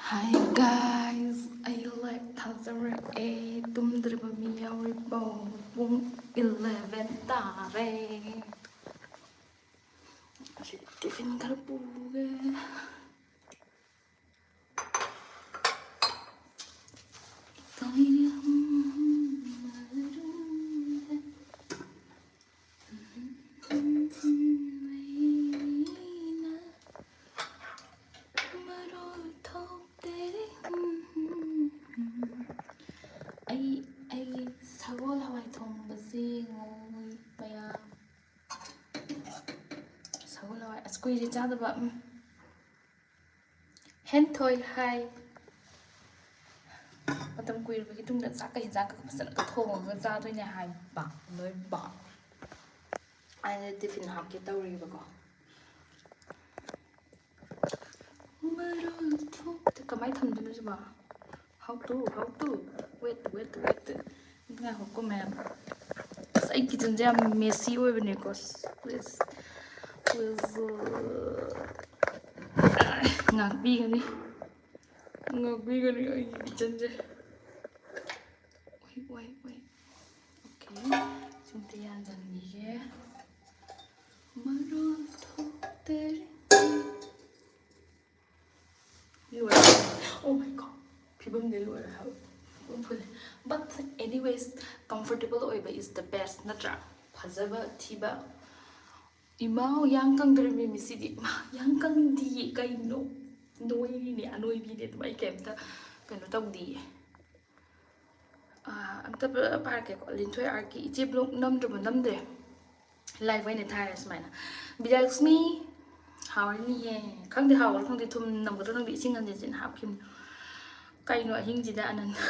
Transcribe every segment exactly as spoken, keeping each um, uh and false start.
Hi guys, ꯑꯩ live ꯊꯥꯖꯔꯛꯑꯦ꯫ ꯇꯨꯝꯗ꯭ꯔꯤꯕ ꯃꯤ ꯌꯥꯎꯔꯤꯕꯣ? ꯄꯨꯡ eleven ꯇꯥꯔꯦ꯫ ꯑꯁꯤ tiffin ꯈꯔ ꯄꯨꯒꯦ꯫ ꯑꯩ ꯑꯩꯒꯤ ꯁꯒꯣꯜ ꯍꯋꯥꯏ ꯊꯣꯡꯕꯁꯤ ꯌꯦꯡꯉꯣ ꯃꯌꯥꯝ꯫ ꯁꯒꯣꯜ ꯍꯋꯥꯏ ꯑꯁ ꯀꯨꯏꯔꯦ ꯆꯥꯗꯕ꯫ ꯎꯝ꯫ ꯍꯦꯟꯊꯣꯏ ꯍꯥꯏ꯫ ꯃꯇꯝ ꯀꯨꯏꯔꯕꯒꯤ ꯇꯨꯡꯗ ꯆꯥꯛꯀ ꯍꯤꯟꯖꯥꯡꯒ ꯐꯖꯅꯒ ꯊꯣꯡꯉꯒ ꯆꯥꯗꯣꯏꯅꯦ ꯍꯥꯏꯕ ꯅꯣꯏꯕ꯫ ꯑꯩꯅ tiffin ꯍꯥꯞꯀꯦ ꯇꯧꯔꯤꯕꯀꯣ꯫ ꯃꯔꯣꯜ ꯊꯣꯛꯇꯦ꯫ ꯀꯃꯥꯏꯅ ꯊꯝꯗꯣꯏꯅꯣ ꯁꯤꯕꯣ? How to, how to? Wait, wait, wait. ꯉꯥꯏꯈꯣꯀꯣ ꯃꯌꯥꯝ꯫ ꯑꯁ, ꯑꯩ kitchenꯁꯦ ꯌꯥꯝ messy ꯑꯣꯏꯕꯅꯦꯀꯣ꯫ Please, please, uh, ꯉꯥꯛꯄꯤꯒꯅꯤ꯫ ꯉꯥꯛꯄꯤꯒꯅꯤ ꯑꯩꯒꯤ kitchenꯁꯦ꯫ Wait, wait, wait. Okay, ꯁꯤꯝꯇ ꯌꯥꯟꯁꯤꯟꯕꯤꯒꯦ꯫ ꯃꯔꯣꯜ ꯊꯣꯛꯇꯔꯦ꯫ ꯂꯣꯏꯔꯦ꯫ Oh my God, ꯐꯤꯕꯝꯗꯤ ꯂꯣꯏꯔꯦ ꯍꯥꯏꯕ꯫ ꯐꯤꯕꯝ ꯐꯨꯜꯂꯦ꯫ But anyways, comfortable ꯑꯣꯏꯕ is the best ꯅꯠꯇ꯭ꯔꯥ? ꯐꯖꯕ ꯊꯤꯕ꯫ ꯏꯃꯥꯎ, ꯌꯥꯡ ꯀꯪꯗ꯭ꯔꯤꯃꯤ ꯃꯤꯁꯤꯗꯤ꯫ ꯏꯃꯥ, ꯌꯥꯡ ꯀꯪꯗꯤꯌꯦ ꯀꯩꯅꯣ? ꯅꯣꯏꯔꯤꯅꯦ, ꯑꯅꯣꯏꯕꯤꯅꯦ꯫ ꯑꯗꯨꯝ ꯑꯩ ꯀꯩꯝꯇ ꯀꯩꯅꯣ ꯇꯧꯗꯤꯌꯦ꯫ ꯑꯥ, ꯑꯝꯇ ꯄ-, ꯄꯥꯔꯛꯀꯦꯀꯣ꯫ ꯂꯤꯟꯊꯣꯏ ꯑꯥꯔꯠꯀꯤ ꯏꯆꯦ vlog ꯅꯝꯗ꯭ꯔꯕ? ꯅꯝꯗ꯭ꯔꯦ꯫ Live ꯑꯣꯏꯅ ꯊꯥꯔꯦ ꯁꯨꯃꯥꯏꯅ꯫ ꯕꯤꯖꯌꯂꯛꯁꯃꯤ, ꯍꯥꯎꯔꯅꯤꯌꯦ꯫ ꯈꯪꯗꯦ ꯍꯥꯎꯕ꯭ꯔꯥ ꯈꯪꯗꯦ, ꯊꯨꯝ ꯅꯝꯒꯗ꯭ꯔꯥ ꯈꯪꯗꯦ, ꯏꯁꯤꯡ ꯍꯟꯖꯤꯟ ꯍꯟꯖꯤꯟ ꯍꯥꯞꯈꯤꯕꯅꯤ꯫ ꯀꯩꯅꯣ ꯑꯍꯤꯡꯁꯤꯗ ꯑꯅꯟꯗ?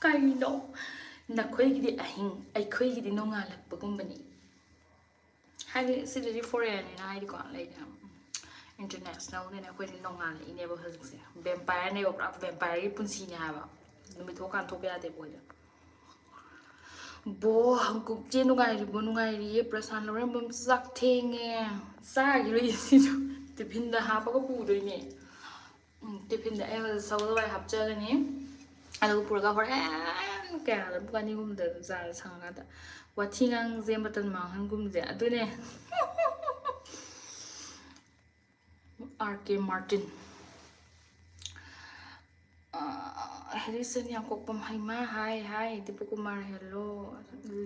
ꯀꯩꯅꯣ? ꯅꯈꯣꯏꯒꯤꯗꯤ ꯑꯍꯤꯡ, ꯑꯩꯈꯣꯏꯒꯤꯗꯤ ꯅꯣꯡꯉꯥꯜꯂꯛꯄꯒꯨꯝꯕꯅꯤ꯫ ꯍꯥꯏꯗꯤ ꯁꯤꯗꯗꯤ foreignꯅꯤꯅ ꯍꯥꯏꯗꯤꯀꯣ, ꯂꯩꯗꯅ, ꯎꯝ, internationalꯅꯤꯅ ꯑꯩꯈꯣꯏꯗꯤ ꯅꯣꯡꯉꯥꯜꯂꯛꯏꯅꯦꯕ ꯍꯧꯖꯤꯛꯁꯦ꯫ Vampireꯅꯦꯕ, ꯄꯨꯔꯥ vampireꯒꯤ ꯄꯨꯟꯁꯤꯅꯦ ꯍꯥꯏꯕ꯫ ꯅꯨꯃꯤꯠ ꯊꯣꯛꯀꯥꯟ ꯊꯣꯛꯄ ꯌꯥꯗꯦꯕ ꯑꯩꯈꯣꯏꯗ꯫ ꯕꯣ, ꯍꯪꯀꯨꯛ ꯆꯦ ꯅꯨꯡꯉꯥꯏꯔꯤꯕꯣ? ꯅꯨꯡꯉꯥꯏꯔꯤꯌꯦ꯫ ꯄ꯭ꯔꯁꯥꯟ ꯂꯧꯔꯦꯝꯕꯝ ꯆꯥꯛ ꯊꯦꯡꯉꯦ꯫ ꯆꯥꯈꯤꯔꯣꯏ ꯁꯤꯁꯨ꯫ Tiffinꯗ ꯍꯥꯞꯄꯒ ꯄꯨꯗꯣꯏꯅꯦ꯫ ꯎꯝ, ꯇꯤꯐꯤꯟꯗ ꯑꯩ ꯍꯧꯖꯤꯛ ꯁꯒꯣꯜ ꯍꯋꯥꯏ ꯍꯥꯞꯆꯒꯅꯤ꯫ ꯑꯗꯨꯒ ꯄꯨꯔꯒ ꯍꯣꯔꯦꯟ ꯀꯌꯥꯗ, ꯄꯨꯡ ꯑꯅꯤ ꯑꯍꯨꯝꯗ ꯑꯗꯨꯝ ꯆꯥꯔ ꯁꯪꯉꯀꯥꯟꯗ ꯋꯥꯊꯤ ꯉꯥꯡꯁꯦ, ꯃꯇꯝ ꯃꯥꯡꯍꯟꯒꯨꯝꯁꯦ꯫ ꯑꯗꯨꯅꯦ꯫ ꯑꯥꯔ ꯀꯦ ꯃꯥꯔꯇꯤꯟ꯫ ꯍꯦꯔꯤꯁꯟ ꯌꯥꯡꯀꯣꯛꯄꯝ ꯍꯩꯃꯥ, ꯍꯥꯏ ꯍꯥꯏ꯫ ꯗꯤꯄꯨ ꯀꯨꯃꯥꯔ ꯍꯦꯜꯂꯣ꯫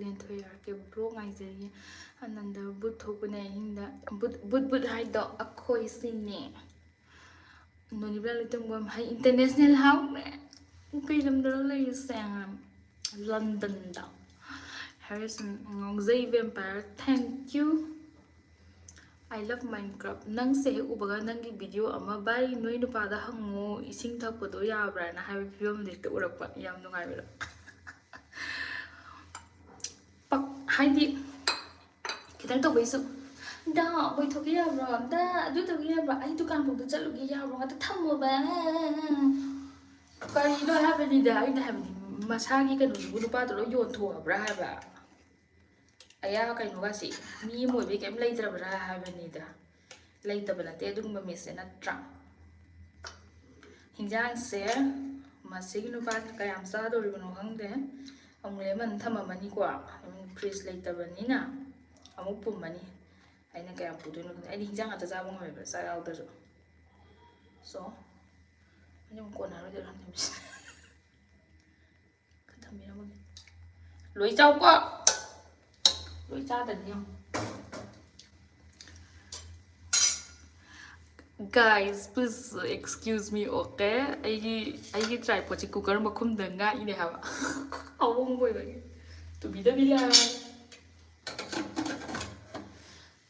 ꯂꯦꯟꯊꯣꯏ ꯑꯥꯔ ꯀꯦ ꯕ꯭ꯂꯣꯛ ꯉꯥꯏꯖꯔꯤ꯫ ꯑꯅꯟꯗ ꯕꯨꯠ ꯊꯣꯛꯄꯅꯦ ꯑꯍꯤꯡꯗ꯫ ꯕꯨꯠ ꯕꯨꯠ ꯕꯨꯠ ꯍꯥꯏꯗꯣ ꯑꯩꯈꯣꯏ ꯁꯤꯅꯦ꯫ ꯅꯣꯅꯤꯕꯂꯥ ꯂꯩꯇꯝꯕꯝ ꯍꯩ ꯏꯟꯇꯔꯅꯦꯁꯅꯦꯜ ꯍꯥꯎꯔꯦ꯫ ꯀꯩ ꯂꯝꯗꯔꯣ ꯂꯩꯔꯤꯁꯦ? ꯂꯟꯗꯟꯗ꯫ ꯍꯦꯔꯤꯁꯟ ꯉꯥꯎꯖꯩ vampire, thank you꯫ I love Minecraft꯫ ꯅꯪꯁꯦ ꯍꯦꯛ ꯎꯕꯒ ꯅꯪꯒꯤ ꯚꯤꯗꯤꯑꯣ ꯑꯃ, "ꯚꯥꯏ, ꯅꯣꯏ ꯅꯨꯄꯥꯗ ꯍꯪꯉꯣ, ꯏꯁꯤꯡ ꯊꯛꯄꯗꯣ ꯌꯥꯕ꯭ꯔꯥꯅ?" ꯍꯥꯏꯕ ꯐꯤꯕꯝꯗ ꯍꯦꯛꯇ ꯎꯔꯛꯄ꯫ ꯌꯥꯝ ꯅꯨꯡꯉꯥꯏꯕꯗꯣ꯫ ꯄꯛ-, ꯍꯥꯏꯗꯤ, ꯈꯤꯇꯪ ꯇꯧꯕꯩꯁꯨ, "ꯗꯥ, ꯃꯣꯏ ꯊꯣꯛꯀꯦ ꯌꯥꯕ꯭ꯔꯣ? ꯗꯥ, ꯑꯗꯨ ꯇꯧꯒꯦ ꯌꯥꯕ꯭ꯔꯣ? ꯑꯩ ꯗꯨꯀꯥꯟ ꯐꯥꯎꯗ ꯆꯠꯂꯨꯒꯦ ꯌꯥꯕ꯭ꯔꯣ? ꯉꯥꯛꯇ ꯊꯝꯃꯣꯕ꯫" ꯀꯔꯤꯅꯣ ꯍꯥꯏꯕꯅꯤꯗ, ꯑꯩꯅ ꯍꯥꯏꯕꯗꯤ, ꯃꯁꯥꯒꯤ ꯀꯩꯅꯣꯗꯨꯕꯨ ꯅꯨꯄꯥꯗ ꯂꯣꯏ ꯌꯣꯟꯊꯣꯛꯑꯕ꯭ꯔꯥ ꯍꯥꯏꯕ? ꯑꯌꯥ, ꯀꯩꯅꯣꯒꯁꯤ, ꯃꯤ ꯑꯃ ꯑꯣꯏꯕꯩ ꯀꯩꯝ ꯂꯩꯇ꯭ꯔꯕ꯭ꯔꯥ ꯍꯥꯏꯕꯅꯤꯗ꯫ ꯂꯩꯇꯕ ꯅꯠꯇꯦ ꯑꯗꯨꯒꯨꯝꯕ ꯃꯤꯁꯦ, ꯅꯠꯇ꯭ꯔꯥ? ꯍꯤꯟꯖꯥꯡꯁꯦ ꯃꯁꯤꯒꯤ ꯅꯨꯄꯥꯁꯦ ꯀꯌꯥꯝ ꯆꯥꯗꯧꯔꯤꯕꯅꯣ ꯈꯪꯗꯦ꯫ ꯑꯃꯨꯛ ꯂꯦꯃꯟ ꯊꯝꯃꯝꯃꯅꯤꯀꯣ, ꯑꯃꯨꯛ ꯐ꯭ꯔꯤꯖ ꯂꯩꯇꯕꯅꯤꯅ ꯑꯃꯨꯛ ꯄꯨꯝꯃꯅꯤ꯫ ꯑꯩꯅ ꯀꯌꯥꯝ ꯄꯨꯗꯣꯏꯅꯣ ꯈꯪꯗꯦ꯫ ꯑꯩꯗꯤ ꯍꯤꯟꯖꯥꯡ ꯉꯥꯛꯇ ꯆꯥꯕ ꯉꯝꯃꯦꯕ, ꯆꯥꯛ ꯌꯥꯎꯗ꯭ꯔꯁꯨ꯫ ꯁꯣ, ꯑꯩꯅ ꯑꯃꯨꯛ ꯀꯣꯟꯅꯔꯣꯏꯗꯣꯏꯔꯥ ꯈꯪꯗꯦ꯫ ꯈꯔ ꯊꯝꯕꯤꯔꯝꯃꯒꯦ꯫ ꯂꯣꯏ ꯆꯥꯎꯀꯣ꯫ ꯂꯣꯏ ꯆꯥꯗꯅꯤ ꯌꯦꯡꯉꯨ꯫ Guys, please excuse me, okay? ꯑꯩꯒꯤ, ꯑꯩꯒꯤ tripodꯁꯦ cooker ꯃꯈꯨꯝꯗ ꯉꯥꯛꯏꯅꯦ ꯍꯥꯏꯕ꯫ ꯑꯍꯣꯡꯕ ꯑꯣꯏꯕꯒꯤ꯫ ꯇꯨꯕꯤꯗꯕꯤ ꯂꯥꯏ꯫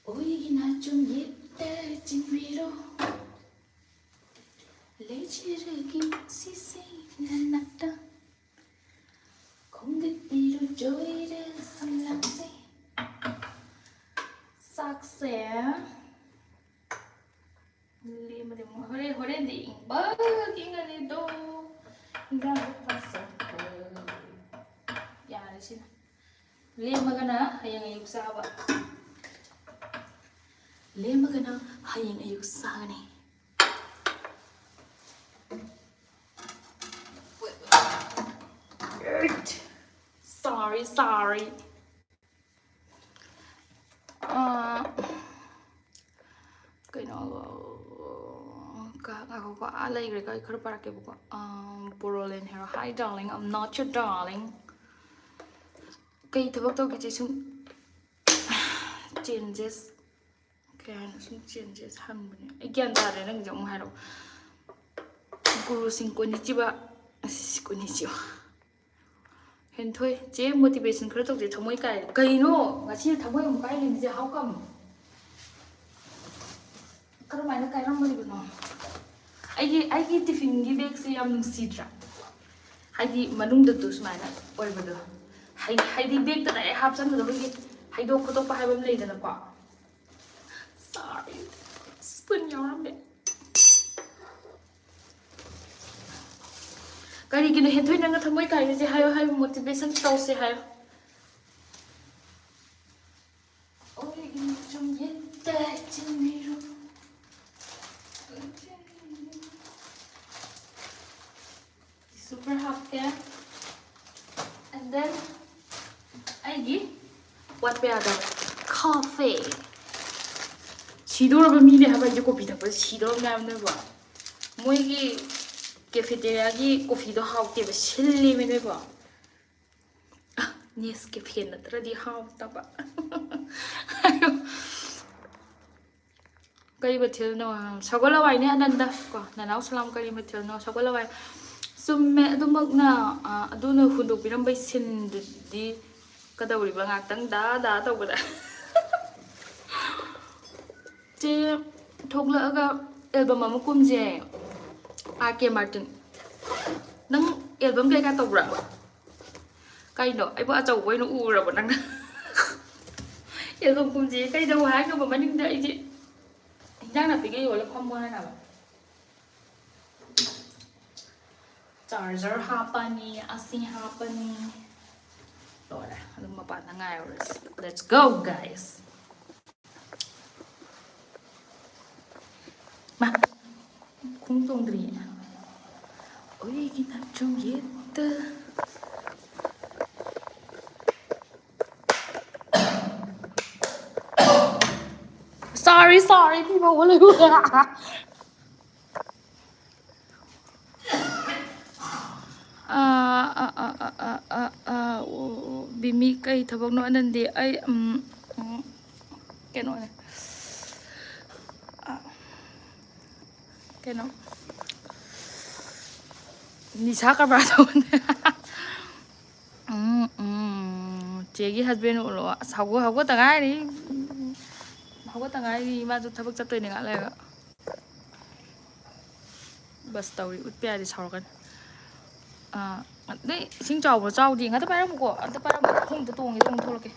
ꯑꯣꯏꯒꯤ ꯅꯥꯆꯣꯝ ꯌꯦꯠꯇ ꯆꯤꯡꯕꯤꯔꯣ꯫ ꯂꯩꯖꯔꯒꯦ ꯁꯤꯁꯦ ꯅꯅꯥꯛꯇ꯫ ꯈꯣꯡꯒꯠꯄꯤꯔꯣ ꯖꯣꯏꯔ ꯁꯝꯂꯥꯡꯁꯦ꯫ ꯆꯥꯛꯁꯦ ꯂꯦꯝꯕꯗꯤ ꯑꯃꯨꯛ ꯍꯣꯔꯦꯟ, ꯍꯣꯔꯦꯟꯗꯤ ꯏꯪꯕ ꯏꯪꯉꯅꯤꯗꯣ꯫ ꯏꯟꯖꯥꯡꯗꯣ ꯐꯖꯅ ꯌꯥꯔꯦ ꯁꯤꯅ꯫ ꯂꯦꯝꯃꯒꯅ ꯍꯌꯦꯡ ꯑꯌꯨꯛ ꯆꯥꯕ꯫ ꯂꯦꯝꯃꯒꯅ ꯍꯌꯦꯡ ꯑꯌꯨꯛ ꯆꯥꯒꯅꯤ꯫ Sorry, sorry. ꯑꯥ, ꯀꯩꯅꯣ, ꯀ-, ꯉꯥꯏꯈꯣꯀꯣ, ꯑꯥ ꯂꯩꯈ꯭ꯔꯦꯀꯣ, ꯑꯩ ꯈꯔ ꯄꯥꯔꯛꯀꯦꯕꯀꯣ꯫ ꯑꯥ, Borderline ꯍꯥꯏꯔꯣ꯫ Hi, darling, I'm not your darling. ꯀꯩ ꯊꯕꯛ ꯇꯧꯒꯦ ꯆꯦ? ꯁꯨꯝ changes, ꯀꯩ ꯍꯥꯏꯅꯣ, ꯁꯨꯝ changes ꯍꯪꯕꯅꯦ꯫ ꯑꯩ ꯒ꯭ꯌꯥꯟ ꯇꯥꯗ꯭ꯔꯦ, ꯅꯪꯒꯤꯁꯦ ꯑꯃꯨꯛ ꯍꯥꯏꯔꯛꯑꯣ꯫ ꯒꯨꯔꯨꯁꯤꯡ ꯀꯣꯅꯤꯆꯤꯕ꯫ ꯑꯁ, ꯀꯣꯅꯤꯆꯤꯕ꯫ ꯍꯦꯟꯊꯣꯏ, ꯆꯦ, motivation ꯈꯔ ꯇꯧꯁꯦ, ꯊꯃꯣꯏ ꯀꯥꯏꯔꯦ꯫ ꯀꯩꯅꯣ? ꯉꯁꯤ ꯊꯃꯣꯏ ꯑꯃꯨꯛ ꯀꯥꯏꯔꯤꯕꯁꯦ? How come? ꯀꯔꯝꯍꯥꯏꯅ ꯀꯥꯏꯔꯝꯃꯤꯕꯅꯣ? ꯑꯩꯒꯤ, ꯑꯩꯒꯤ tiffinꯒꯤ bagꯁꯦ ꯌꯥꯝ ꯅꯨꯡꯁꯤꯗ꯭ꯔꯥ? ꯍꯥꯏꯗꯤ ꯃꯅꯨꯡꯗꯗꯨ ꯁꯨꯃꯥꯏꯅ ꯑꯣꯏꯕꯗꯣ꯫ ꯍꯥꯏ-, ꯍꯥꯏꯗꯤ bagꯇ direct ꯍꯥꯞꯆꯟꯕꯗꯣ, ꯑꯩꯈꯣꯏꯒꯤ ꯍꯩꯗꯣꯛ ꯈꯣꯠꯇꯣꯛꯄ ꯍꯥꯏꯕ ꯑꯃ ꯂꯩꯗꯅꯀꯣ꯫ Sorry, spoon ꯌꯥꯎꯔꯝꯃꯦ꯫ ꯀꯔꯤꯒꯤꯅꯣ ꯍꯦꯟꯊꯣꯏ ꯅꯪꯅ ꯊꯃꯣꯏ ꯀꯥꯏꯔꯤꯁꯦ? ꯍꯥꯏꯌꯣ, ꯍꯥꯏꯌꯣ, motivation ꯇꯧꯁꯦ ꯍꯥꯏꯌꯣ꯫ ꯑꯣꯏꯒꯤ ꯁꯨꯝ ꯌꯦꯠꯇ ꯆꯤꯡꯕꯤꯔꯣ꯫ Tissue ꯈꯔ ꯍꯥꯞꯀꯦ꯫ And then ꯑꯩꯒꯤ ꯋꯥꯠꯄ ꯌꯥꯗꯕ coffee꯫ ꯁꯤꯗꯧꯔꯕ ꯃꯤꯅꯦ ꯍꯥꯏꯕ ꯑꯩꯁꯦ coffee ꯊꯛꯄꯗ ꯁꯤꯗꯧꯔꯕꯅꯦ ꯍꯥꯏꯕ ꯅꯣꯏꯕꯣ꯫ ꯃꯣꯏꯒꯤ cafeteriaꯒꯤ coffeeꯗꯣ ꯍꯥꯎꯇꯦꯕ, ꯁꯤꯜꯂꯦꯃꯦ ꯅꯣꯏꯕꯣ꯫ Nescafe ꯅꯠꯇ꯭ꯔꯗꯤ ꯍꯥꯎꯇꯕ꯫ ꯀꯔꯤ ꯃꯊꯦꯜꯅꯣ? ꯁꯒꯣꯜ ꯍꯋꯥꯏꯅꯦ ꯑꯅꯟꯗ꯫ ꯀꯣ, ꯅꯅꯥꯎ ꯁꯂꯥꯝ, ꯀꯔꯤ ꯃꯊꯦꯜꯅꯣ? ꯁꯒꯣꯜ ꯍꯋꯥꯏ꯫ ꯆꯨꯝꯃꯦ, ꯑꯗꯨꯃꯛꯅ, ꯑ, ꯑꯗꯨꯅ ꯍꯨꯟꯗꯣꯛꯄꯤꯔꯝꯕꯩ ꯁꯤꯟꯗꯨꯗꯤ ꯀꯗꯧꯔꯤꯕ ꯉꯥꯛꯇꯪ ꯗꯥ ꯗꯥ ꯇꯧꯕꯗ? ꯆꯦ, ꯊꯣꯛꯂꯛꯑꯒ album ꯑꯃ ꯀꯨꯝꯁꯦ꯫ R K Martin꯫ ꯅꯪ album ꯀꯩꯀꯥ ꯇꯧꯕ꯭ꯔꯥ? ꯀꯩꯅꯣ, ꯑꯩꯕꯨ ꯑꯆꯧꯕ ꯑꯣꯏꯅ ꯎꯔꯕꯣ ꯅꯪꯅ? Album ꯀꯨꯝꯁꯦ ꯀꯩꯗꯧ ꯍꯥꯏꯅꯣꯕ? ꯃꯅꯤꯡꯗ ꯑꯩꯁꯦ ꯏꯟꯖꯥꯡ ꯅꯥꯄꯤꯒ ꯌꯣꯜꯂ ꯐꯝꯃꯣ ꯍꯥꯏꯅꯕ? Charger ꯍꯥꯞꯄꯅꯤ, ꯑꯁꯤ ꯍꯥꯞꯄꯅꯤ꯫ ꯂꯣꯏꯔꯦ, ꯑꯗꯨꯝ ꯃꯄꯥꯟꯗ ꯉꯥꯏꯔꯨꯔꯁꯤ꯫ Let's go, guys. ꯃꯥ, ꯈꯣꯡ ꯇꯣꯡꯗ꯭ꯔꯤꯌꯦ꯫ ꯑꯩꯒꯤ ꯅꯥꯆꯣꯝ ꯌꯦꯠꯇ꯫ Sorry, sorry, ꯐꯤ ꯐꯧꯕ ꯂꯣꯏꯕꯒ꯫ ꯑꯥ, ꯑꯥ, ꯑꯥ, ꯑꯥ, ꯑꯥ, ꯑꯥ, ꯑꯥ, ꯑꯣ, ꯕꯤꯃꯤ, ꯀꯩ ꯊꯕꯛꯅꯣ? ꯑꯅꯟꯗꯤ, ꯑꯩ, ꯎꯝ, ꯎꯝ, ꯀꯩꯅꯣꯅꯦ꯫ ꯑꯥ, ꯀꯩꯅꯣ? ꯅꯤꯁꯥ ꯀꯔꯕꯥꯔ ꯇꯧꯕꯅꯦ꯫ ꯎꯝ, ꯎꯝ, ꯆꯦꯒꯤ husband ꯎꯠꯂꯣ꯫ ꯑꯁ, ꯍꯧꯒꯠ-, ꯍꯧꯒꯠꯇ ꯉꯥꯏꯔꯤ꯫ ꯍꯧꯒꯠꯇ ꯉꯥꯏꯔꯤ꯫ ꯃꯥꯁꯨ ꯊꯕꯛ ꯆꯠꯇꯣꯏꯅꯦ ꯉꯥꯛ ꯂꯩꯔꯒ꯫ ꯕꯁ ꯇꯧꯔꯤ꯫ ꯎꯠꯄ ꯌꯥꯗꯦ, ꯁꯥꯎꯔꯛꯀꯅꯤ꯫ ꯑꯥ, ꯅꯣꯏ ꯏꯁꯤꯡ ꯆꯥꯎꯕ꯭ꯔꯣ? ꯆꯥꯎꯗꯦ꯫ ꯉꯥꯛꯇ ꯄꯥꯏꯔꯝꯃꯨꯀꯣ꯫ ꯑꯝꯇ ꯄꯥꯏꯔꯝꯃꯨ꯫ ꯈꯣꯡ ꯑꯝꯇ ꯇꯣꯡꯒꯦ, ꯇꯣꯡ ꯊꯣꯛꯂꯛꯀꯦ꯫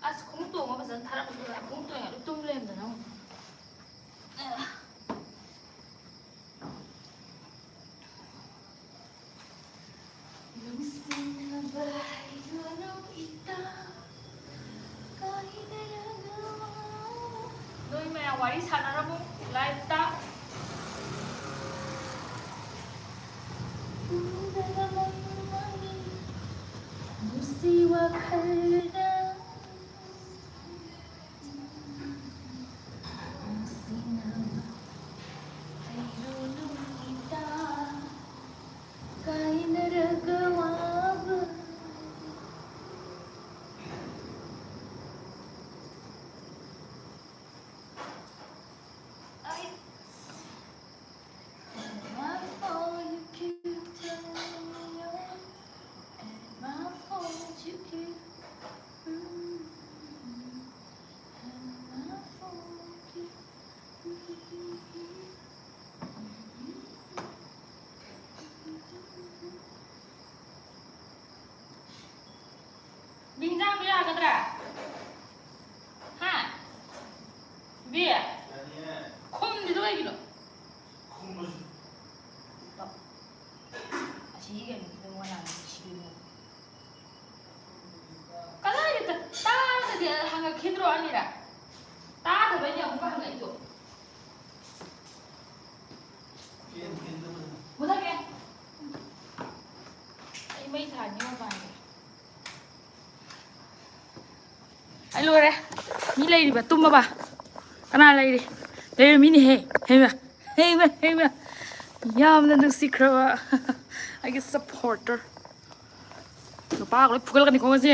ꯑꯁ, ꯈꯣꯡꯎꯞ ꯇꯣꯡꯉ ꯐꯖꯅ ꯊꯥꯔꯛꯄꯗꯨꯗ ꯈꯣꯡꯎꯞ ꯇꯣꯡꯉ ꯑꯗꯨꯝ ꯇꯨꯝ ꯂꯩꯔꯝꯗꯅ ꯑꯃꯨꯛ꯫ ꯁꯥꯟꯅꯔꯝꯃꯨ ꯂꯥꯏꯐꯇ꯫ ꯎꯗꯅ ꯃꯪ ꯃꯪꯉꯤ ꯅꯨꯡꯁꯤ ꯋꯥꯈꯜꯅ꯫ ꯅꯨꯡꯁꯤꯅꯕ ꯍꯩꯔꯣ ꯅꯨꯃꯤꯠꯇ ꯀꯥꯏꯅꯔꯒ ꯋꯥꯕ꯫ I, am I for you keep telling me you're, am I for you keep, mm, am I for you keep, mm, ꯕꯤ, ꯍꯤꯟꯖꯥꯡꯗꯣ ꯌꯥꯒꯗ꯭ꯔꯥ? ꯍꯥ? ꯕꯤ? ꯈꯨꯝꯗ꯭ꯔꯤꯗꯣ ꯀꯩꯒꯤꯅꯣ? ꯑꯁꯤꯒꯤ ꯀꯩꯅꯣꯁꯤꯗ ꯃꯉꯣꯟꯗ ꯍꯥꯟꯅ ꯁꯤꯗꯣꯏꯅꯦ꯫ ꯀꯗꯥꯏꯗ ꯇꯥ-, ꯇꯥꯔꯒꯗꯤ ꯍꯪꯉꯛꯈꯤꯗ꯭ꯔꯣ ꯑꯅꯤꯔꯛ? ꯇꯥꯗꯕꯩꯅꯦ ꯑꯃꯨꯛꯀ ꯍꯪꯉꯛꯏꯗꯣ꯫ ꯃꯨꯊꯠꯀꯦ꯫ ꯑꯩ ꯃꯩ ꯊꯥꯟꯒꯦ ꯃꯄꯥꯟꯒꯤ꯫ ꯑꯩ ꯂꯣꯏꯔꯦ꯫ ꯃꯤ ꯂꯩꯔꯤꯕ? ꯇꯨꯝꯃꯕ? ꯀꯅꯥ ꯂꯩꯔꯤ? ꯂꯩꯔꯝꯃꯤꯅꯦꯍꯦ꯫ ꯍꯩꯃ, ꯍꯩꯃ, ꯍꯩꯃ꯫ ꯌꯥꯝꯅ ꯅꯨꯡꯁꯤꯈ꯭ꯔꯕ ꯑꯩꯒꯤ supporter꯫ ꯅꯨꯄꯥꯒ ꯂꯣꯏ ꯐꯨꯒꯠꯂꯛꯀꯅꯤꯀꯣ ꯉꯁꯤ꯫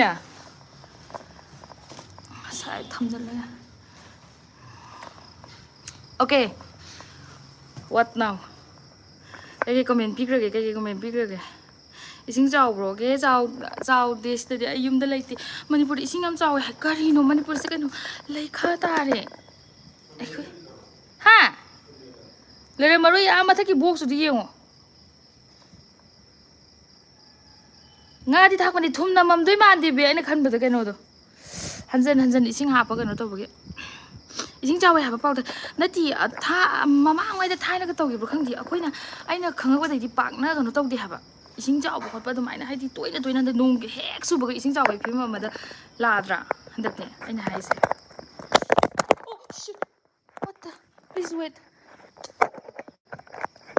ꯉꯁꯥꯏ ꯊꯝꯖꯤꯜꯂꯒ꯫ Okay, what now? ꯀꯩꯀꯩ comment ꯄꯤꯈ꯭ꯔꯒꯦ? ꯀꯩꯀꯩ comment ꯄꯤꯈ꯭ꯔꯒꯦ? ꯏꯁꯤꯡ ꯆꯥꯎꯕ꯭ꯔꯣꯒꯦ? ꯆꯥꯎ-, ꯆꯥꯎꯗꯦ꯫ ꯁꯤꯗꯗꯤ ꯑꯩ ꯌꯨꯝꯗ ꯂꯩꯇꯦ꯫ ꯃꯅꯤꯄꯨꯔꯗ ꯏꯁꯤꯡ ꯌꯥꯝ ꯆꯥꯎꯋꯦ ꯍꯥꯏ꯫ ꯀꯔꯤꯅꯣ ꯃꯅꯤꯄꯨꯔꯁꯦ? ꯀꯩꯅꯣ, ꯂꯩꯈꯥ ꯇꯥꯔꯦ ꯑꯩꯈꯣꯏ꯫ ꯍꯥ? ꯂꯩꯔꯝꯃꯔꯣꯏ꯫ ꯑꯥ ꯃꯊꯛꯀꯤ box ꯇꯨꯗꯤ ꯌꯦꯡꯉꯣ꯫ ꯉꯥꯗꯤ ꯊꯥꯛꯄꯅꯤ꯫ ꯊꯨꯝ ꯅꯝꯃꯝꯗꯣꯏ ꯃꯥꯟꯗꯦꯕꯤ, ꯑꯩꯅ ꯈꯟꯕꯗ ꯀꯩꯅꯣꯗꯣ꯫ ꯍꯟꯖꯟ ꯍꯟꯖꯟ ꯏꯁꯤꯡ ꯍꯥꯞꯄ ꯀꯩꯅꯣ ꯇꯧꯕꯒꯤ꯫ ꯏꯁꯤꯡ ꯆꯥꯎꯋꯦ ꯍꯥꯏꯕ ꯄꯥꯎꯗ ꯅꯠꯇꯦ, ꯑ, ꯊꯥ-, ꯃꯃꯥꯡꯉꯩꯗ ꯊꯥꯏꯅꯒ ꯇꯧꯈꯤꯕ꯭ꯔꯥ ꯈꯪꯗꯦ꯫ ꯑꯩꯈꯣꯏꯅ, ꯑꯩꯅ ꯈꯪꯉꯛꯄꯗꯩꯗꯤ ꯄꯥꯛꯅ ꯀꯩꯅꯣ ꯇꯧꯗꯦ ꯍꯥꯏꯕ꯫ ꯏꯁꯤꯡ ꯆꯥꯎꯕ ꯈꯣꯠꯄ ꯑꯗꯨꯃꯥꯏꯅ, ꯍꯥꯏꯗꯤ, ꯇꯣꯏꯅ ꯇꯣꯏꯅ ꯍꯟꯗꯛ ꯅꯣꯡꯒꯤ ꯍꯦꯛ ꯆꯨꯕꯒ ꯏꯁꯤꯡ ꯆꯥꯎꯕꯒꯤ ꯐꯤꯕꯝ ꯑꯃꯗ ꯂꯥꯛꯑꯗ꯭ꯔꯥ ꯍꯟꯗꯛꯇꯤ? ꯑꯩꯅ ꯍꯥꯏꯁꯦ꯫ Oh, shit. What? Wait.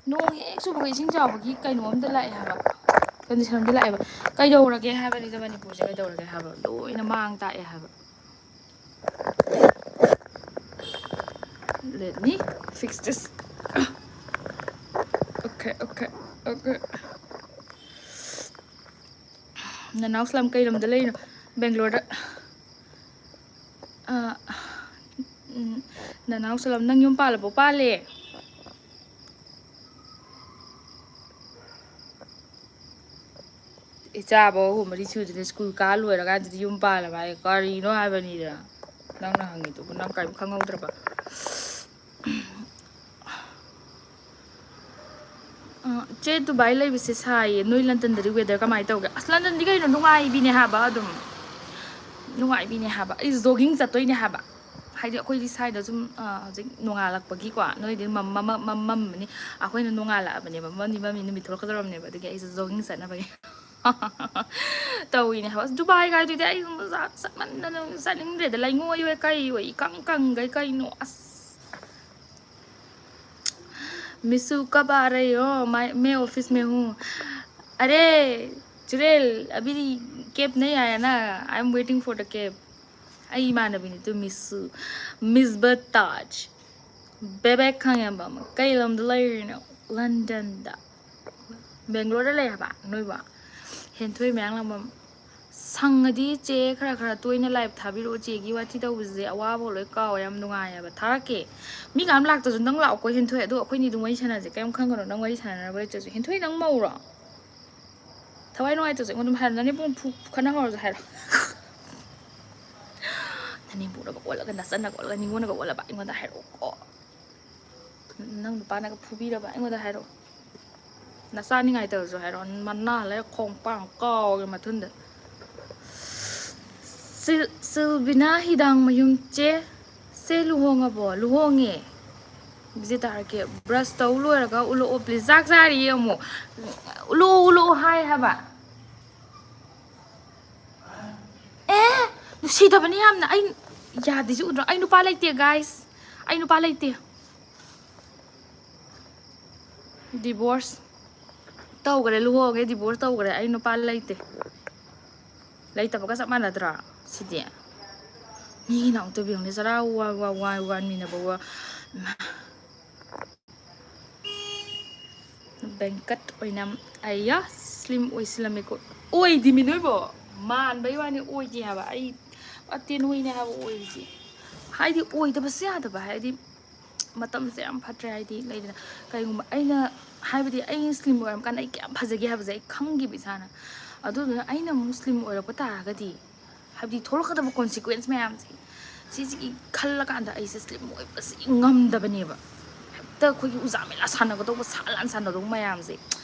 ꯅꯣꯡ ꯍꯦꯛ ꯆꯨꯕꯒ ꯏꯁꯤꯡ ꯆꯥꯎꯕꯒꯤ ꯀꯩꯅꯣ ꯑꯝꯗ ꯂꯥꯛꯑꯦ ꯍꯥꯏꯕ, ꯀꯟꯗꯤꯁꯟ ꯑꯝꯗ ꯂꯥꯛꯑꯦꯕ꯫ ꯀꯩꯗꯧꯔꯒꯦ ꯍꯥꯏꯕꯅꯤꯗ, ꯃꯅꯤꯄꯨꯔꯁꯦ ꯀꯩꯗꯧꯔꯒꯦ ꯍꯥꯏꯕ? ꯂꯣꯏꯅ ꯃꯥꯡ ꯇꯥꯛꯑꯦ ꯍꯥꯏꯕ꯫ Let me fix this. Okay, okay, okay. ꯅꯅꯥꯎ ꯁꯂꯥꯝ ꯀꯩ ꯂꯝꯗ ꯂꯩꯔꯤꯅꯣ? ꯕꯦꯡꯒ꯭ꯂꯣꯔꯗ꯫ ꯑꯥ, ꯎꯝ, ꯅꯅꯥꯎ ꯁꯂꯥꯝ, ꯅꯪ ꯌꯨꯝ ꯄꯥꯜꯂꯕꯣ? ꯄꯥꯜꯂꯦ꯫ ꯏꯆꯥꯕꯧ ꯑꯍꯨꯝ ꯃꯔꯤ ꯁꯨꯗ꯭ꯔꯤ, ꯁ꯭ꯀꯨꯜ ꯀꯥ ꯂꯣꯏꯔꯀꯥꯟꯗꯗꯤ ꯌꯨꯝ ꯄꯥꯜꯂꯕ ꯍꯥꯏ ꯀꯔꯤꯅꯣ ꯍꯥꯏꯕꯅꯤꯗ꯫ ꯅꯪꯅ ꯍꯪꯉꯤꯗꯨꯕꯨ ꯅꯪ ꯀꯔꯤꯝ ꯈꯪꯍꯧꯗ꯭ꯔꯕ? ꯑ, ꯆꯦ, ꯗꯨꯕꯥꯏ ꯂꯩꯕꯁꯦ ꯁꯥꯏꯌꯦ, ꯅꯣꯏ ꯂꯟꯗꯟꯗꯗꯤ weather ꯀꯃꯥꯏꯅ ꯇꯧꯒꯦ? ꯑꯁ, ꯂꯟꯗꯟꯗꯤ ꯀꯩꯅꯣ, ꯅꯨꯡꯉꯥꯏꯕꯤꯅꯦ ꯍꯥꯏꯕ, ꯑꯗꯨꯝ ꯅꯨꯡꯉꯥꯏꯕꯤꯅꯦ ꯍꯥꯏꯕ꯫ ꯑꯩ jogging ꯆꯠꯇꯣꯏꯅꯦ ꯍꯥꯏꯕ, ꯍꯥꯏꯗꯤ ꯑꯩꯈꯣꯏꯗꯤ ꯁ꯭ꯋꯥꯏꯗ ꯁꯨꯝ, ꯑ, ꯍꯧꯖꯤꯛ ꯅꯣꯡꯉꯥꯜꯂꯛꯄꯒꯤꯀꯣ, ꯅꯣꯏꯗꯤ ꯃꯝ-, ꯃꯝ-, ꯃꯝ-, ꯃꯝꯃꯅꯤ, ꯑꯩꯈꯣꯏꯅ ꯅꯣꯡꯉꯥꯜꯂꯛꯑꯕꯅꯦꯕ, ꯃꯝꯗꯤ ꯃꯝꯃꯤ, ꯅꯨꯃꯤꯠ ꯊꯣꯛꯂꯛꯀꯗꯧꯔꯕꯅꯦꯕ, ꯑꯗꯨꯒꯤ ꯑꯩꯁꯦ jogging ꯆꯠꯅꯕꯒꯤ ꯇꯧꯔꯤꯅꯦ ꯍꯥꯏꯕ꯫ ꯑꯁ, ꯗꯨꯕꯥꯏꯒꯥꯏꯗꯨꯗꯤ ꯑꯩ ꯆꯠꯃꯟꯗꯅ ꯆꯠꯅꯤꯡꯗ꯭ꯔꯦꯗ, ꯂꯩꯉꯣꯏ ꯑꯣꯏ ꯀꯩ ꯑꯣꯏ ꯏꯀꯪ ꯀꯪꯒꯩ ꯀꯩꯅꯣ, ꯑꯁ꯫ मिशू कब आ रही हो? मैं, मैं ऑफिस में हूँ। अरे चुड़ैल, अभी कैब नहीं आया ना, I am waiting for the cab. ꯑꯩ ꯏꯃꯥꯟꯅꯕꯤꯅꯤ ꯇꯨ, ꯃꯤꯁꯨ, ꯃꯤꯁꯕ ꯇꯥꯖ, ꯕꯦꯕꯦꯛ ꯈꯪꯉꯦꯕ ꯑꯃ꯫ ꯀꯩ ꯂꯝꯗ ꯂꯩꯔꯤꯅꯣ? ꯂꯟꯗꯟꯗ꯫ ꯕꯦꯡꯒ꯭ꯂꯣꯔꯗ ꯂꯩ ꯍꯥꯏꯕ ꯅꯣꯏꯕꯣ? ꯍꯦꯟꯊꯣꯏ ꯃꯌꯥꯡꯂꯥꯡꯕꯝ꯫ ꯁꯪꯉꯗꯤ ꯆꯦ ꯈꯔ ꯈꯔ ꯇꯣꯏꯅ live ꯊꯥꯕꯤꯔꯛꯑꯣ꯫ ꯆꯦꯒꯤ ꯋꯥꯊꯤ ꯇꯧꯕꯁꯦ ꯑꯋꯥꯕ ꯂꯣꯏ ꯀꯥꯎꯋꯦ, ꯌꯥꯝ ꯅꯨꯡꯉꯥꯏꯌꯦꯕ꯫ ꯊꯥꯔꯛꯀꯦ꯫ ꯃꯤ ꯀꯅꯥꯝ ꯂꯥꯛꯇ꯭ꯔꯁꯨ ꯅꯪ ꯂꯥꯛꯑꯣꯀꯣ ꯍꯦꯟꯊꯣꯏ꯫ ꯑꯗꯣ ꯑꯩꯈꯣꯏꯅꯤ ꯑꯗꯨꯝ ꯋꯥꯔꯤ ꯁꯥꯟꯅꯁꯦ, ꯀꯩꯝ ꯈꯟꯒꯅꯨ꯫ ꯅꯪ ꯋꯥꯔꯤ ꯁꯥꯟꯅꯅꯕ ꯂꯩꯇ꯭ꯔꯁꯨ꯫ ꯍꯦꯟꯊꯣꯏ, ꯅꯪ ꯃꯧꯔꯣ? ꯊꯋꯥꯏ ꯅꯨꯡꯉꯥꯏꯇ꯭ꯔꯁꯨ ꯑꯩꯉꯣꯟꯗ ꯑꯗꯨꯝ ꯍꯥꯏꯔꯣ꯫ ꯅꯅꯦꯝꯄꯣꯛꯅ ꯐꯨ-, ꯈꯠꯅꯍꯧꯔꯁꯨ ꯍꯥꯏꯔꯣ꯫ ꯅꯅꯦꯝꯄꯣꯛꯅꯒ ꯑꯣꯜꯂꯒ, ꯅꯆꯟꯅꯒ ꯑꯣꯜꯂꯒ, ꯅꯤꯉꯣꯟꯅꯒ ꯑꯣꯜꯂꯕ ꯑꯩꯉꯣꯟꯗ ꯍꯥꯏꯔꯛꯑꯣꯀꯣ꯫ ꯅꯪ ꯅꯨꯄꯥꯅꯒ ꯐꯨꯕꯤꯔꯕ ꯑꯩꯉꯣꯟꯗ ꯍꯥꯏꯔꯛꯑꯣ꯫ ꯅꯆꯥ ꯅꯤꯡꯉꯥꯏ ꯇꯧꯔꯁꯨ ꯍꯥꯏꯔꯛꯑꯣ꯫ ꯃꯅꯥ ꯂꯩꯔ ꯈꯣꯡꯄꯥꯡ ꯀꯥꯎꯒꯦ ꯃꯊꯨꯟꯗ꯫ ꯁꯤꯜ-, ꯁꯤꯜꯕꯤꯅꯥ ꯍꯤꯗꯥꯡꯃꯌꯨꯝ ꯆꯦ, ꯁꯦ ꯂꯨꯍꯣꯡꯉꯕꯣ? ꯂꯨꯍꯣꯡꯉꯦ꯫ ꯕꯤꯖꯦ ꯇꯥꯔꯛꯀꯦ꯫ Brush ꯇꯧ ꯂꯣꯏꯔꯒ ꯎꯠꯂꯛꯑꯣ please꯫ ꯆꯥꯛ ꯆꯥꯔꯤꯌꯦ ꯑꯃꯨꯛ꯫ ꯎꯠꯂꯛꯑꯣ, ꯎꯠꯂꯛꯑꯣ ꯍꯥꯏ ꯍꯥꯏꯕ꯫ ꯑꯦ, ꯅꯨꯡꯁꯤꯗꯕꯅꯤ ꯌꯥꯝꯅ꯫ ꯑꯩ ꯌꯥꯗꯦꯁꯤ ꯎꯗ꯭ꯔꯣ? ꯑꯩ ꯅꯨꯄꯥ ꯂꯩꯇꯦ guys꯫ ꯑꯩ ꯅꯨꯄꯥ ꯂꯩꯇꯦ꯫ Divorce ꯇꯧꯈ꯭ꯔꯦ, ꯂꯨꯍꯣꯡꯉꯦ, divorce ꯇꯧꯈ꯭ꯔꯦ꯫ ꯑꯩ ꯅꯨꯄꯥ ꯂꯩꯇꯦ꯫ ꯂꯩꯇꯕꯒ ꯆꯞ ꯃꯥꯟꯅꯗ꯭ꯔꯣ ꯁꯤꯗꯤ? ꯃꯤꯒꯤ ꯅꯥꯎꯇꯕꯤ ꯌꯦꯡꯉꯨꯅꯦ, ꯆꯔꯥ ꯋꯥ-, ꯋꯥ-, ꯋꯥ-, ꯋꯥꯟꯃꯤꯟꯅꯕ ꯋꯥ-, ꯏꯃꯥ꯫ ꯕꯦꯡꯀꯠ ꯑꯣꯏꯅ, ꯑꯩꯌꯥ, slim ꯑꯣꯏꯁꯤꯜꯂꯝꯃꯦꯀꯣ꯫ ꯑꯣꯏꯗꯤꯃꯤ ꯅꯣꯏꯕꯣ, ꯃꯥꯟꯕꯩ ꯋꯥꯅꯤ, ꯑꯣꯏꯗꯦ ꯍꯥꯏꯕ꯫ ꯑꯩ ꯄꯨꯔꯥ ꯇꯦꯟꯅꯣꯏꯅꯦ ꯍꯥꯏꯕ ꯑꯣꯏꯔꯤꯁꯦ꯫ ꯍꯥꯏꯗꯤ ꯑꯣꯏꯗꯕꯁꯨ ꯌꯥꯗꯕ, ꯍꯥꯏꯗꯤ ꯃꯇꯝꯁꯦ ꯌꯥꯝ ꯐꯠꯇ꯭ꯔꯦ꯫ ꯍꯥꯏꯗꯤ ꯂꯩꯗꯅ, ꯀꯩꯒꯨꯝꯕ ꯑꯩꯅ, ꯍꯥꯏꯕꯗꯤ ꯑꯩ slim ꯑꯣꯏꯔꯝꯀꯥꯟꯗ ꯑꯩ ꯀꯌꯥꯝ ꯐꯖꯒꯦ ꯍꯥꯏꯕꯁꯦ ꯑꯩ ꯈꯪꯈꯤꯕ ꯏꯁꯥꯅ꯫ ꯑꯗꯨꯗꯨꯅ ꯑꯩꯅ ꯑꯃꯨꯛ slim ꯑꯣꯏꯔꯛꯄ ꯇꯥꯔꯒꯗꯤ, ꯍꯥꯏꯕꯗꯤ ꯊꯣꯛꯂꯛꯀꯗꯕ consequence ꯃꯌꯥꯝꯁꯦ, ꯁꯤꯁꯤꯒꯤ ꯈꯜꯂꯀꯥꯟꯗ ꯑꯩꯁꯦ slim ꯑꯣꯏꯕꯁꯤ ꯉꯝꯗꯕꯅꯦꯕ꯫ ꯍꯦꯛꯇ ꯑꯩꯈꯣꯏꯒꯤ ꯎꯖꯥ ꯃꯦꯂꯥ ꯁꯥꯟꯅꯒꯗꯧꯕ, ꯁꯥ ꯂꯥꯟ ꯁꯥꯟꯅꯗꯧꯕ ꯃꯌꯥꯝꯁꯦ,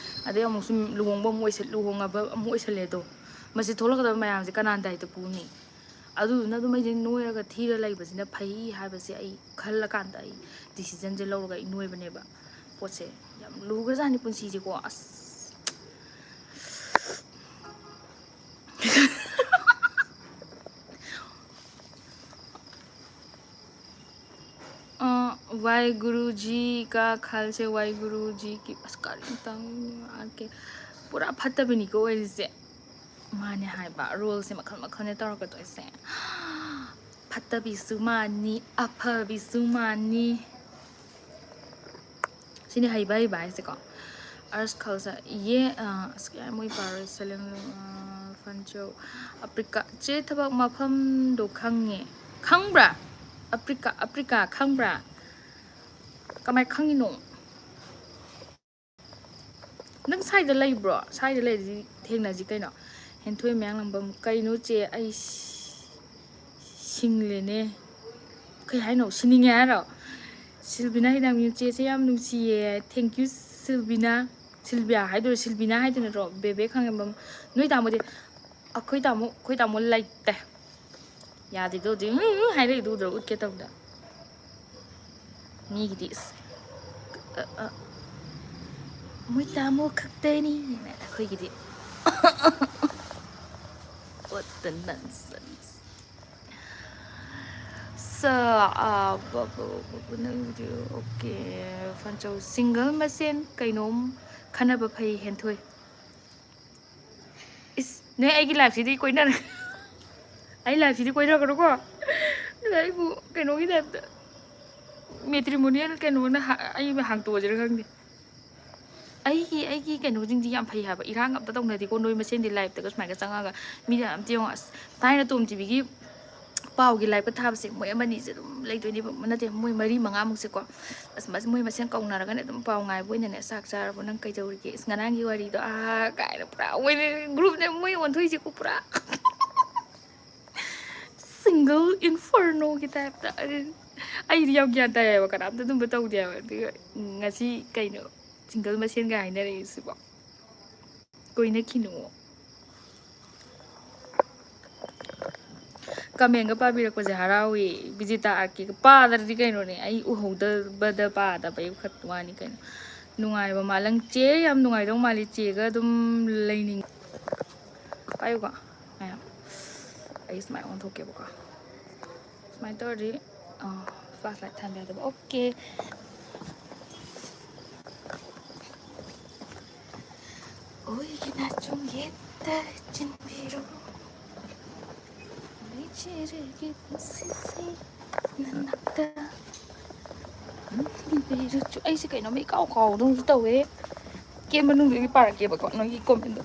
ꯑꯗꯩ ꯑꯃꯨꯛꯁꯨ ꯂꯨꯍꯣꯡꯕ ꯑꯃꯨꯛ ꯑꯣꯏꯁꯜ-, ꯂꯨꯍꯣꯡꯉꯕ ꯑꯃꯨꯛ ꯑꯣꯏꯁꯜꯂꯦ ꯑꯗꯣ, ꯃꯁꯤ ꯊꯣꯛꯂꯛꯀꯗꯕ ꯃꯌꯥꯝꯁꯦ ꯀꯅꯥꯅ ꯗꯥꯏꯇ ꯄꯨꯅꯤ? ꯑꯗꯨꯗꯨꯅ ꯑꯗꯨꯝ ꯑꯩꯁꯦ ꯅꯣꯏꯔꯒ ꯊꯤꯔ ꯂꯩꯕꯁꯤꯅ ꯐꯩ ꯍꯥꯏꯕꯁꯦ ꯑꯩ ꯈꯜꯂꯀꯥꯟꯗ ꯑꯩ decisionꯁꯦ ꯂꯧꯔꯒ ꯑꯩ ꯅꯣꯏꯕꯅꯦꯕ꯫ ꯄꯣꯠꯁꯦ ꯌꯥꯝ ꯂꯨꯈ꯭ꯔꯖꯥꯠꯅꯤ ꯄꯨꯟꯁꯤꯁꯦꯀꯣ, ꯑꯁ꯫ ꯑ, ꯋꯥꯍꯦꯒꯨꯔꯨ ꯖꯤ ꯀꯥ ꯈꯜꯁꯦ, ꯋꯥꯍꯦꯒꯨꯔꯨ ꯖꯤ ꯀꯤ, ꯑꯁ, ꯀꯔꯤꯝꯇꯪ ꯍꯥꯏꯔꯛꯀꯦ꯫ ꯄꯨꯔꯥ ꯐꯠꯇꯕꯤꯅꯤꯀꯣ ꯑꯣꯏꯔꯤꯁꯦ꯫ ꯃꯥꯅꯦ ꯍꯥꯏꯕ, roleꯁꯦ ꯃꯈꯜ ꯃꯈꯜꯅꯦ ꯇꯧꯔꯛꯀꯗꯣꯏꯁꯦ꯫ ꯐꯠꯇꯕꯤꯁꯨ ꯃꯥꯅꯤ, ꯑꯐꯕꯤꯁꯨ ꯃꯥꯅꯤ꯫ ꯁꯤꯅꯤ ꯍꯩꯕ ꯍꯩꯕ ꯍꯥꯏꯁꯦꯀꯣ꯫ ꯑꯔꯁ ꯈꯜꯁ, ꯌꯦ, ꯑ, ꯑꯁ, ꯀꯌꯥ ꯃꯣꯏ ꯄꯥꯔꯣꯏ, ꯁꯦꯂꯦꯡ, ꯑ, ꯐꯟꯆꯧ, ꯑꯐ꯭ꯔꯤꯀꯥ꯫ ꯆꯦ, ꯊꯕꯛ ꯃꯐꯝꯗꯣ ꯈꯪꯉꯦ꯫ ꯈꯪꯕ꯭ꯔꯥ? ꯑꯐ꯭ꯔꯤꯀꯥ, ꯑꯐ꯭ꯔꯤꯀꯥ ꯈꯪꯕ꯭ꯔꯥ? ꯀꯃꯥꯏ ꯈꯪꯉꯤꯅꯣ? ꯅꯪ ꯁ꯭ꯋꯥꯏꯗ ꯂꯩꯕ꯭ꯔꯣ? ꯁ꯭ꯋꯥꯏꯗ ꯂꯩꯔꯗꯤ ꯊꯦꯡꯅꯁꯤ ꯀꯩꯅꯣ꯫ ꯍꯦꯟꯊꯣꯏ ꯃꯌꯥꯡꯂꯝꯕꯝ, ꯀꯩꯅꯣ ꯆꯦ, ꯑꯩ ꯁꯤ-, ꯁꯤꯡꯂꯦꯅꯦ꯫ ꯀꯩ ꯍꯥꯏꯅꯣ? ꯁꯤꯅꯤꯡꯉꯦ ꯍꯥꯏꯔꯣ? ꯁꯤꯜꯕꯤꯅꯥ ꯍꯤꯗꯥꯡꯕꯤ, ꯆꯦꯁꯦ ꯌꯥꯝ ꯅꯨꯡꯁꯤꯌꯦ꯫ Thank you, ꯁꯤꯜꯕꯤꯅꯥ꯫ ꯁꯤꯜꯕꯤꯌꯥ ꯍꯥꯏꯗꯣꯏꯔꯣ? ꯁꯤꯜꯕꯤꯅꯥ ꯍꯥꯏꯗꯣꯏ ꯅꯠꯇ꯭ꯔꯣ? ꯕꯦꯕꯦ ꯈꯥꯉꯦꯝꯕꯝ꯫ ꯅꯣꯏ ꯇꯥꯃꯣꯗꯤ? ꯑꯩꯈꯣꯏ ꯇꯥꯃꯣ, ꯑꯩꯈꯣꯏ ꯇꯥꯃꯣ ꯂꯩꯇꯦ꯫ ꯌꯥꯗꯦꯗꯣ ꯍꯧꯖꯤꯛ, ꯎꯝ, ꯎꯝ ꯍꯥꯏꯔꯛꯏꯗꯣ ꯎꯗ꯭ꯔꯣ? ꯎꯠꯀꯦ ꯇꯧꯗ꯫ ꯃꯤꯒꯤꯗꯤ ꯏꯁ, ꯑ, ꯑ, ꯃꯣꯏ ꯇꯥꯃꯣ ꯈꯛꯇꯅꯤ꯫ ꯑꯩꯈꯣꯏꯒꯤꯗꯤ what the nonsense. So, uh, okay. Chow. Single ꯃꯁꯦꯟ ꯀꯩꯅꯣꯝ ꯈꯟꯅꯕ ꯐꯩ ꯍꯦꯟꯊꯣꯏ꯫ ꯏꯁ, ꯅꯣꯏ ꯑꯩꯒꯤ ꯂꯥꯏꯐꯁꯤꯗꯤ ꯀꯣꯏꯅꯔ-, ꯑꯩ ꯂꯥꯏꯐꯁꯤꯗꯤ ꯀꯣꯏꯅꯒꯅꯨꯀꯣ꯫ ꯑꯩꯕꯨ ꯀꯩꯅꯣꯒꯤ ꯇꯥꯏꯞꯇ, ꯃꯦꯇ꯭ꯔꯤꯃꯣꯅꯤꯌꯦꯜ ꯀꯩꯅꯣꯅ ꯍꯥ-, ꯑꯩ ꯍꯥꯡꯇꯣꯛꯑꯁꯤꯔ ꯈꯪꯗꯦ꯫ ꯑꯩꯒꯤ, ꯑꯩꯒꯤ ꯀꯩꯅꯣꯁꯤꯡꯁꯤ ꯌꯥꯝ ꯐꯩ ꯍꯥꯏꯕ, ꯏꯔꯥꯡ ꯑꯝꯇ ꯇꯧꯅꯗꯦꯀꯣ꯫ ꯅꯣꯏ ꯃꯁꯦꯟꯗꯤ ꯂꯥꯏꯐꯇꯒ ꯁꯨꯃꯥꯏꯅ ꯆꯪꯉꯒ ꯃꯤꯅ ꯑꯝꯇ ꯌꯦꯡꯉꯣ꯫ ꯑꯁ, ꯊꯥꯏꯅ ꯇꯣꯝ ꯇꯤꯚꯤꯒꯤ ꯄꯥꯎꯒꯤ ꯂꯥꯏꯐꯀ ꯊꯥꯕꯁꯦ ꯃꯣꯏ ꯑꯃꯅꯤꯁꯦ ꯑꯗꯨꯝ ꯂꯩꯗꯣꯏꯅꯦꯕ, ꯅꯠꯇꯦ, ꯃꯣꯏ ꯃꯔꯤ ꯃꯉꯥꯃꯨꯛꯁꯦꯀꯣ꯫ ꯑꯁ, ꯃꯁ-, ꯃꯣꯏ ꯃꯁꯦꯟ ꯀꯧꯅꯔꯒꯅꯦ ꯑꯗꯨꯝ ꯄꯥꯎ ꯉꯥꯏꯕ ꯑꯣꯏꯅꯅꯦ, "ꯆꯥꯛ ꯆꯥꯔꯕꯣ? ꯅꯪ ꯀꯩꯗꯧꯔꯤꯒꯦ? ꯏꯁ, ꯉꯔꯥꯡꯒꯤ ꯋꯥꯔꯤꯗꯣ, ꯑꯥ," ꯀꯥꯏꯅ ꯄꯨꯔꯥ ꯃꯣꯏꯅ ꯒ꯭ꯔꯨꯞꯅꯦ ꯃꯣꯏ ꯑꯣꯟꯊꯣꯛꯏꯁꯦꯀꯣ ꯄꯨꯔꯥ꯫ ꯁꯤꯡꯒꯜ ꯏꯟꯐꯔꯅꯣꯒꯤ ꯇꯥꯏꯞꯇ꯫ ꯑꯗꯨ ꯑꯩꯗꯤ ꯌꯥꯝ ꯒ꯭ꯌꯥꯟ ꯇꯥꯏꯌꯦꯕ, ꯀꯅꯥꯝꯇ ꯑꯗꯨꯝꯕ ꯇꯧꯗꯦ ꯍꯥꯏꯕ꯫ ꯑꯗꯨꯒ ꯉꯁꯤ ꯀꯩꯅꯣ ꯁꯤꯡꯒꯜ ꯃꯁꯦꯟꯒ ꯍꯥꯏꯅꯔꯛꯏꯁꯤꯕꯣ? ꯀꯣꯏꯅꯈꯤꯅꯨ꯫ ꯀꯃꯦꯟꯒ ꯄꯥꯕꯤꯔꯛꯄꯁꯦ ꯍꯔꯥꯎꯏ꯫ ꯕꯤꯖꯤꯇꯥ ꯑꯥꯔ ꯀꯦꯒ ꯄꯥꯗ꯭ꯔꯗꯤ ꯀꯩꯅꯣꯅꯦ, ꯑꯩ ꯎꯍꯧꯗꯕꯗ ꯄꯥꯗꯕꯩ ꯈꯛ ꯋꯥꯅꯤ ꯀꯩꯅꯣ꯫ ꯅꯨꯡꯉꯥꯏꯕ ꯃꯥꯜꯂꯪ ꯆꯦ, ꯌꯥꯝ ꯅꯨꯡꯉꯥꯏꯗꯧ ꯃꯥꯜꯂꯤ꯫ ꯆꯦꯒ ꯑꯗꯨꯝ ꯂꯩꯅꯤꯡ-, ꯄꯥꯏꯌꯨꯀꯣ꯫ ꯉꯥꯏꯈꯣ꯫ ꯑꯩ ꯁꯨꯃꯥꯏꯅ ꯑꯣꯟꯊꯣꯛꯀꯦꯕꯀꯣ꯫ ꯁꯨꯃꯥꯏꯅ ꯇꯧꯔꯗꯤ, ꯑꯥ, ꯐ꯭ꯂꯥꯁ ꯂꯥꯏꯠ ꯊꯥꯟꯕ ꯌꯥꯗꯕ꯫ ꯑꯣꯀꯦ꯫ ꯑꯣꯏꯒꯤꯅ ꯆꯨꯝꯌꯦꯠꯇ ꯆꯤꯟꯕꯤꯔꯣ꯫ ꯂꯩꯖꯔꯒꯦ ꯄꯨꯟꯁꯤꯁꯦ ꯅꯅꯥꯛꯇ꯫ ꯎꯝ, ꯑꯩꯁꯦ ꯀꯩꯅꯣꯝꯃ ꯏꯀꯥꯎ ꯀꯥꯎꯗꯧꯅꯁꯨ ꯇꯧꯋꯦ꯫ ꯀꯦ ꯃꯅꯨꯡꯗꯒꯤ ꯄꯥꯔꯛꯀꯦꯕꯀꯣ, ꯅꯣꯏꯒꯤ ꯀꯣꯃꯦꯟꯗꯣ꯫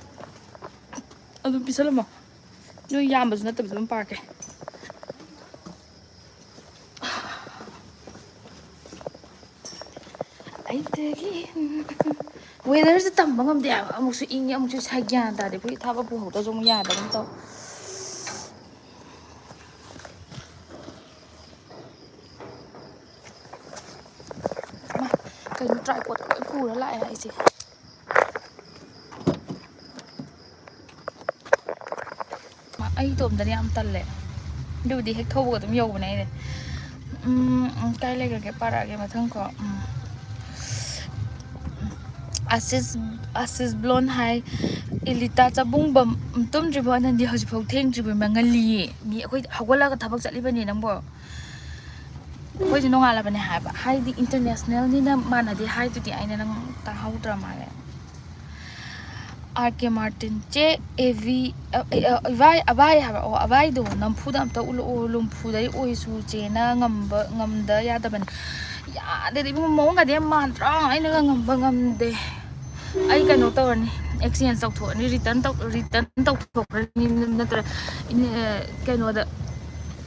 ꯑꯗꯨꯝ ꯄꯤꯁꯜꯂꯝꯃꯣ꯫ ꯅꯣꯏ ꯌꯥꯝꯕꯁꯨ ꯅꯠꯇꯕ ꯑꯗꯨꯝ ꯄꯥꯔꯛꯀꯦ꯫ ꯑꯩꯗꯒꯤ ꯋꯦꯗꯔꯁꯦ ꯇꯝꯕ ꯉꯝꯗꯦ ꯍꯥꯏꯕ꯫ ꯑꯃꯨꯛꯁꯨ ꯏꯪꯉꯤ, ꯑꯃꯨꯛꯁꯨ ꯁꯥꯏ, ꯒ꯭ꯌꯥꯟ ꯇꯥꯗꯦ꯫ ꯑꯩꯈꯣꯏ ꯊꯥꯕ ꯄꯨꯍꯧꯗ꯭ꯔꯁꯨ ꯑꯃꯨꯛ ꯌꯥꯗꯕ ꯑꯃ ꯇꯧ꯫ ꯃꯥ, ꯀꯩꯅꯣ tripod ꯂꯣꯏ ꯄꯨꯔ ꯂꯥꯛꯑꯦ ꯑꯩꯁꯦ꯫ ꯃꯥ, ꯑꯩ ꯏꯇꯣꯝꯗꯗꯤ ꯌꯥꯝ ꯇꯜꯂꯦ꯫ ꯑꯗꯨꯕꯨꯗꯤ ꯍꯦꯛ ꯊꯧꯕꯒ ꯑꯗꯨꯝ ꯌꯧꯕꯅꯦ ꯑꯩꯗꯤ꯫ ꯎꯝ, ꯎꯝ, ꯀꯥꯏ ꯂꯩꯈ꯭ꯔꯒꯦ? ꯄꯥꯔꯛꯑꯒꯦ ꯃꯊꯪꯀꯣ꯫ ꯎꯝ꯫ ꯑꯁꯤꯁ, ꯑꯁꯤꯁ ꯕ꯭ꯂꯣꯟ ꯍꯥꯏ, "ꯏꯂꯤꯇꯥ ꯆꯥꯕꯨꯡꯕꯝ, ꯇꯨꯝꯗ꯭ꯔꯤꯕꯣ? ꯅꯪꯗꯤ ꯍꯧꯖꯤꯛꯐꯥꯎ ꯊꯦꯡꯗ꯭ꯔꯤꯕꯣ? ꯏꯃꯥ, ꯉꯜꯂꯤꯌꯦ꯫ ꯃꯤ ꯑꯩꯈꯣꯏ ꯍꯧꯒꯠꯂꯒ ꯊꯕꯛ ꯆꯠꯂꯤꯕꯅꯦ ꯅꯪꯕꯣ꯫ ꯑꯩꯈꯣꯏꯁꯦ ꯅꯣꯡꯉꯥꯜꯂꯕꯅꯦ ꯍꯥꯏꯕ, ꯍꯥꯏꯗꯤ ꯏꯟꯇꯔꯅꯦꯁꯅꯦꯜꯅꯤꯅ ꯃꯥꯟꯅꯗꯦ ꯍꯥꯏꯗꯨꯗꯤ ꯑꯩꯅ ꯅꯪ ꯇꯥꯍꯧꯗ꯭ꯔ ꯃꯥꯜꯂꯦ꯫ ꯑꯥꯔ ꯀꯦ ꯃꯥꯔꯇꯤꯟ ꯆꯦ, ꯑꯦ ꯚꯤ, ꯑ, ꯑ, ꯑ, ꯏꯚꯥꯏ, ꯑꯚꯥꯏ ꯍꯥꯏꯕ, ꯑꯣ, ꯑꯚꯥꯏꯗꯣ ꯅꯝꯐꯨꯗ ꯑꯝꯇ ꯎꯠꯂꯛꯑꯣ, ꯂꯨꯝꯐꯨꯗꯩ ꯑꯣꯏꯁꯨ ꯆꯦꯅ ꯉꯝꯕ, ꯉꯝꯗ ꯌꯥꯗꯕꯅꯤ꯫ ꯌꯥꯗꯦꯗ ꯏꯕꯨꯡꯉꯣ, ꯃꯑꯣꯡꯒꯗꯤ ꯌꯥꯝ ꯃꯥꯟꯗ꯭ꯔꯣ? ꯑꯩꯅꯒ ꯉꯝꯕ ꯉꯝꯗꯦ꯫ ꯑꯩ ꯀꯩꯅꯣ ꯇꯧꯔꯅꯤ, ꯑꯦꯛꯁꯆꯦꯟꯖ ꯇꯧꯊꯣꯛꯑꯅꯤ, ꯔꯤꯇꯔꯟ ꯇꯧ-, ꯔꯤꯇꯔꯟ ꯇꯧꯊꯣꯛꯈ꯭ꯔꯅꯤ, ꯅꯠꯇ꯭ꯔ ꯏꯅꯦ-, ꯀꯩꯅꯣꯗ,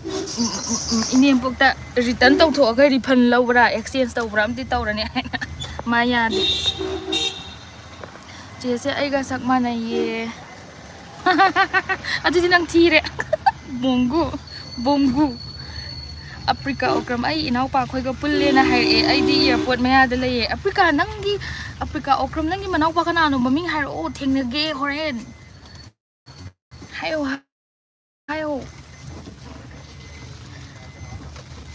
ꯎꯝ, ꯎꯝ, ꯎꯝ, ꯏꯅꯦꯝꯄꯣꯛꯇ ꯔꯤꯇꯔꯟ ꯇꯧꯊꯣꯛꯑꯒ ꯔꯤꯐꯟ ꯂꯧꯕ꯭ꯔꯥ, ꯑꯦꯛꯁꯆꯦꯟꯖ ꯇꯧꯕ꯭ꯔꯥ ꯑꯝꯗꯤ ꯇꯧꯔꯅꯤ꯫ ꯃꯥ ꯌꯥꯗꯦ꯫ ꯆꯦꯁꯦ ꯑꯩꯒ ꯁꯛ ꯃꯥꯟꯅꯩꯌꯦ꯫ ꯑꯗꯨꯗꯤ ꯅꯪ ꯊꯤꯔꯦ꯫ ꯕꯣꯡꯒꯨ, ꯕꯣꯡꯒꯨ꯫ ꯑꯄ꯭ꯔꯤꯀꯥ ꯑꯣꯀ꯭ꯔꯝ ꯑꯩ ꯏꯅꯥꯎꯄꯥ ꯈꯣꯏꯒ ꯄꯨꯜꯂꯦꯅ ꯍꯥꯏꯔꯛꯑꯦ꯫ ꯑꯩꯗꯤ ꯑꯦꯌꯥꯔꯄꯣꯔꯠ ꯃꯌꯥꯗ ꯂꯩꯌꯦ꯫ ꯑꯄ꯭ꯔꯤꯀꯥ, ꯅꯪꯒꯤ ꯑꯄ꯭ꯔꯤꯀꯥ ꯑꯣꯀ꯭ꯔꯝ, ꯅꯪꯒꯤ ꯃꯅꯥꯎꯄꯥ ꯀꯅꯥꯅꯣ? ꯃꯃꯤꯡ ꯍꯥꯏꯔꯛꯑꯣ, ꯊꯦꯡꯅꯒꯦ ꯍꯣꯔꯦꯟ꯫ ꯍꯥꯏꯌꯣ, ꯍꯥꯏꯌꯣ꯫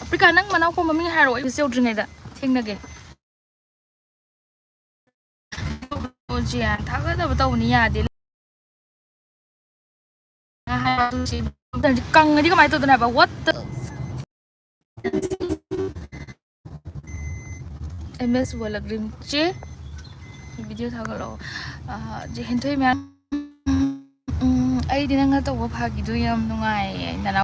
ꯑꯄ꯭ꯔꯤꯀꯥ, ꯅꯪ ꯃꯅꯥꯎꯄꯥ ꯃꯃꯤꯡ ꯍꯥꯏꯔꯛꯑꯣ, ꯑꯩ ꯌꯧꯗ꯭ꯔꯤꯉꯩꯗ ꯊꯦꯡꯅꯒꯦ꯫ ꯑꯣ, ꯖꯤꯌꯥꯟ, ꯊꯥꯒꯠꯅꯕ ꯇꯧꯕꯅꯤ, ꯌꯥꯗꯦ꯫ ꯀꯪꯉꯗꯤ ꯀꯃꯥꯏꯅ ꯇꯧꯗꯣꯏꯅꯣ ꯍꯥꯏꯕ? What the? ꯑꯦꯝ ꯑꯦꯁ ꯋꯥꯂꯛꯔꯤꯝ ꯆꯦ, ꯚꯤꯗꯤꯑꯣ ꯊꯥꯒꯠꯂꯛꯑꯣ꯫ ꯑꯥ, ꯆꯦ ꯍꯦꯟꯊꯣꯏ ꯃꯌꯥꯝ, ꯎꯝ, ꯑꯩꯗꯤ ꯅꯪꯅ ꯇꯧꯕ ꯐꯥꯒꯤꯗꯨ ꯌꯥꯝ ꯅꯨꯡꯉꯥꯏꯌꯦ, ꯅꯅꯥꯎ꯫